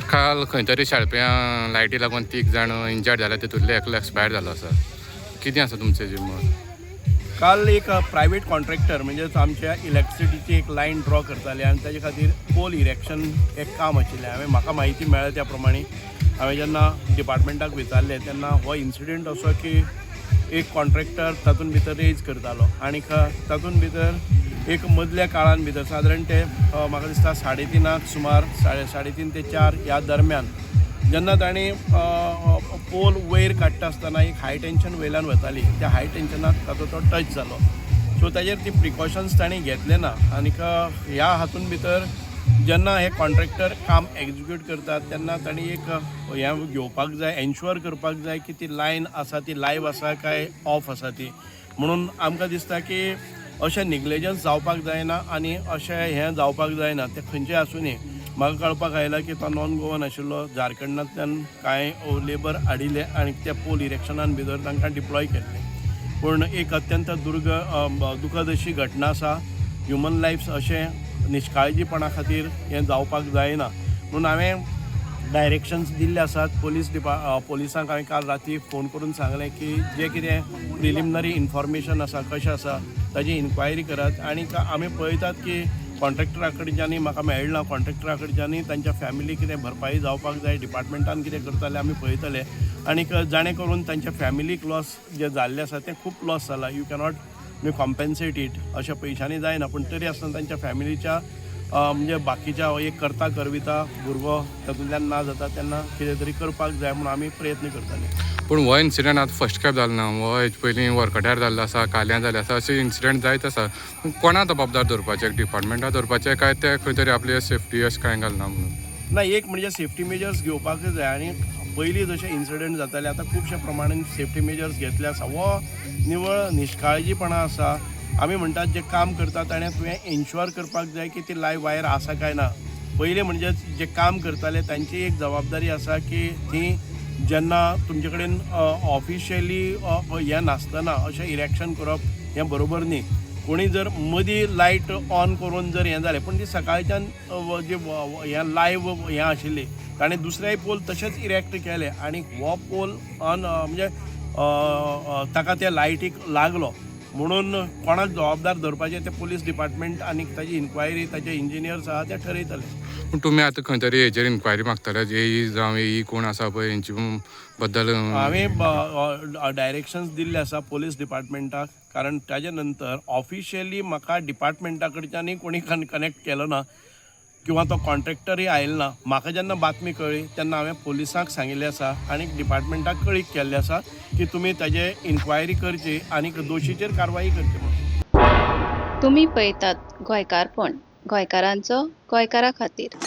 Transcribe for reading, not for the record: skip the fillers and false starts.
Sir, काल खंय तरी शेळप्यां लायटी लागून तीग जाण इंजर्ड जाले, तितूंतले एकलो एक्सपायर जालो आसा. कितें आसा तुमचें जें मत? काल एक प्रायवेट कॉन्ट्रॅक्टर म्हणजेच आमच्या इलेक्ट्रिसिटीची एक लायन ड्रॉ करताले आनी ताजे खातीर पोल इरेक्शन एक काम आशिल्लें. हांवें म्हाका म्हायती मेळ्ळ्या त्या प्रमाणे हांवें जेन्ना डिपार्टमेंटाक विचारलें तेन्ना हो इन्सिडंट असो की एक कॉन्ट्रॅक्टर तातूंत भितर रेज करतालो आनीक तातूंत भितर एक मदल्या काळान भितर सादारण ते म्हाका दिसता 3:30 सुमार 3:30 ते 4 ह्या दरम्यान जेन्ना तांणी पोल वयर काडटा आसतना एक हाय टेंशन वयल्यान वताली, त्या हाय टेंशनाक ताचो तो टच जालो. सो ताजेर ती प्रिकॉशन्स तांणी घेतले ना. आनीक ह्या हातून भितर जेन्ना हे कॉन्ट्रॅक्टर काम एक्जिक्यूट करतात तेन्ना तांणी एक हें घेवपाक जाय, एन्श्युअर करपाक जाय की ती लायन आसा ती लायव्ह आसा काय ऑफ आसा ती. म्हणून आमकां दिसता की अशें निग्लेजन्स जावपाक जायना आनी अशें हें जावपाक जायना. तें खंयचें आसुनी. म्हाका कळपाक आयलां की तो नॉन गोवन आशिल्लो. झारखंडांतल्यान कांय लेबर हाडिल्ले आनी त्या पोल इरेक्शनान भितर तांकां डिप्लॉय केल्ले. पूण एक अत्यंत दुखद अशी घटना आसा. ह्युमन लायफ्स अशें निश्काळजीपणा खातीर हें जावपाक जायना म्हणून हांवें डायरेक्शन्स दिल्ले आसात. पोलिसांक हांवें काल राती फोन करून सांगलें की जें कितें प्रिलिमिनरी इन्फॉर्मेशन आसा, कशें आसा, ताजी इन्क्वायरी करात. आनी आमी पळयतात की कॉन्ट्रॅक्टरा कडच्यानूय म्हाका मेळना, कॉन्ट्रॅक्टरा कडच्यानूय तांच्या फॅमिली कितें भरपाई जावपाक जाय, डिपार्टमेंटान कितें करतले आमी पळयतले. आनीक जाणें करून तांच्या फॅमिलीक लॉस जे जाल्ले आसा, तें खूब लॉस जाला, you cannot me compensate it, अशा पयशांनी जायना. पूण तरी आसतना तांच्या फॅमिलीच्या म्हणजे बाकीच्या एक करता करविता भुरगो तातूंतल्यान ना जाता तेन्ना कितें तरी करपाक जाय म्हणून आमी प्रयत्न करतले. पूण हो इन्सिडंट आतां फर्स्ट खेप जालो ना. हो हेजे पयलीं वर्कटार जाल्लो आसा, काल्यां जाल्ले आसा, अशे इन्सिडंट जायत आसा. कोणा जबाबदार धरपाचें? डिपार्टमेंटा धरपाचें काय ते खंय तरी आपले सेफ्टी अशें कांय घालना म्हणून? ना, एक म्हणजे सेफ्टी मेजर्स घेवपाकच जाय. आनी पयलीं जशे इन्सिडंट जाताले, आतां खुबशे प्रमाणान सेफ्टी मेजर्स घेतले आसा. हो निवळ निश्काळजीपणा आसा. आमी म्हणटात, जे काम करता ताणें तुवें एन्श्युअर करपाक जाय की ती लायव्ह वायर आसा काय ना. पयलीं म्हणजे जे काम करताले तांची एक जबाबदारी आसा की ती जेन्ना तुमचे कडेन ऑफिशियली हें नासतना अशें इरेक्शन करप हें बरोबर न्ही. कोणी जर मदीं लायट ऑन करून जर हें जालें, पूण ती सकाळच्यान जे हें लायव्ह हें आशिल्ली, ताणें दुसरेय पोल तशेंच इरेक्ट केले आनी हो पोल ऑन म्हणजे ताका त्या लायटीक लागलो. म्हणून कोणाक जबाबदार धरपाचें तें पोलीस डिपार्टमेंट आनी ताजी इन्क्वायरी, ताजे इंजिनियर्स आहा ते ठरयतले. पूण तुमी आतां खंय तरी हेजेर इन्क्वायरी मागतले, एई जावं एई कोण आसा पळय हेंचे बद्दल? हांवें डायरेक्शन्स दिल्ले आसा पोलीस डिपार्टमेंटाक, कारण ताजे नंतर ऑफिशियली म्हाका डिपार्टमेंटा कडच्यानूय कोणी कनेक्ट केलो ना किंवा तो कॉन्ट्रॅक्टरूय आयलो ना. म्हाका जेन्ना बातमी कळ्ळी तेन्ना हांवें पोलिसांक सांगिल्लें आसा आनी डिपार्टमेंटाक कळीत केल्लें आसा की तुमी ताजे इन्क्वायरी करची आनी दोशीचेर कारवाई करची म्हणून. तुमी पळयतात गोंयकारपण, गोंयकारांचो गोंयकारा खातीर.